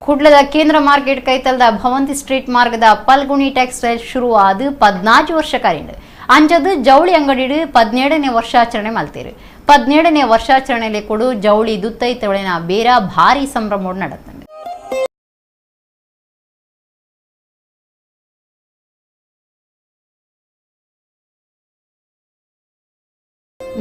ಕುಡ್ಲದ ಕೇಂದ್ರ ಮಾರ್ಕೆಟ್ ಕೈತಲ್ದ ಭವಂತಿ ಸ್ಟ್ರೀಟ್ ಮಾರ್ಗದ ಪಲ್ಗುಣಿ ಟೆಕ್ಸ್ಟೈಲ್ ಶುರುವಾದ 14 ವರ್ಷ ಕರಿಂಡು. ಅಂಚದು ಜವಳಿ ಅಂಗಡಿಡು 17ನೇ ವರ್ಷಾಚರಣೆ ಮಲ್ತೇರು. 17ನೇ ವರ್ಷಾಚರಣೆಯಲ್ಲಿ ಕೂಡ ಜವಳಿ ದುತ್ತೈತವಳಿನ ಬೇರ ಭಾರಿ ಸಂಭ್ರಮ ನಡೆತಂಡು.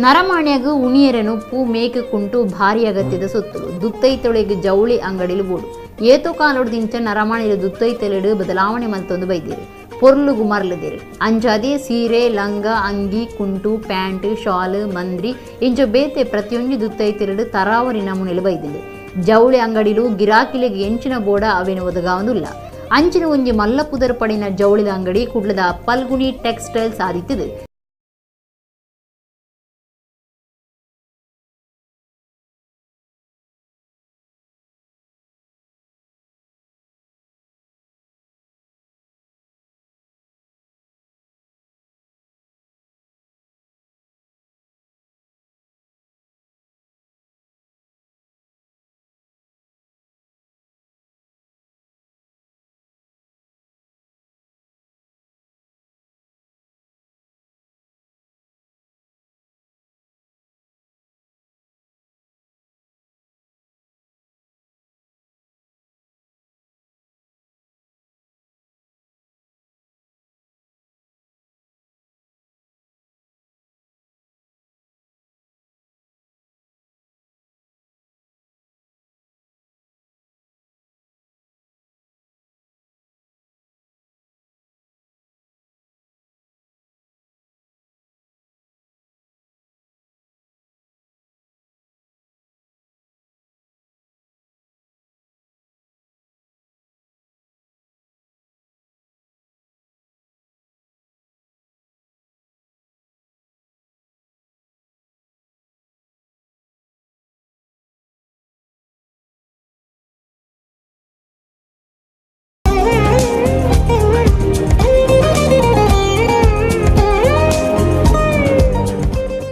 ನರಮಾಣ್ಯಗು ಉಣಿಯರನು ಪೂ ಮೇಕು ಕುಂಟು ಭಾರಿ ಅಗತ್ಯದ ಸೊತ್ತುಲು ದುತ್ತೈತೊಳೆಗೆ ಜವಳಿ ಅಂಗಡಿಲು ಬೋಡು. ಏತೋ ಕಾಲೊಡ್ದಿಂಚ ನರಮಾಣಿಲು ದುತ್ತೈತಲೆಡು ಬದಲಾವಣೆ ಮಲ್ತೊಂದು ಬೈದಿರು, ಪೊರ್ಲುಗು ಮರಲದಿರು. ಅಂಚಾದೆ ಸೀರೆ, ಲಂಗ, ಅಂಗಿ, ಕುಂಟು, ಪ್ಯಾಂಟ್, ಶಾಲ್, ಮಂದ್ರಿ ಇಂಚ ಬೇತೆ ಪ್ರತಿಯೊಂಜಿ ದುತ್ತೈತಲೆಡು ತರಾವರಿ ನಮೂನೆಲು ಬೈದಿರು. ಜವಳಿ ಅಂಗಡಿಲು ಗಿರಾಕಿಲೆಗೆ ಎಂಚಿನ ಬೋಡ ಅವೇನು ಒದಗಾವೊಂದುಲ್ಲ. ಅಂಚಿನ ಒಂಜಿ ಮಲ್ಲ ಪುದರ್ ಪಡಿನ ಜವಳಿದ ಅಂಗಡಿ ಕುಡ್ಲದ ಪಲ್ಗುಣಿ ಟೆಕ್ಸ್ಟೈಲ್ಸ್ ಆದಿತ್ತಿದೆ.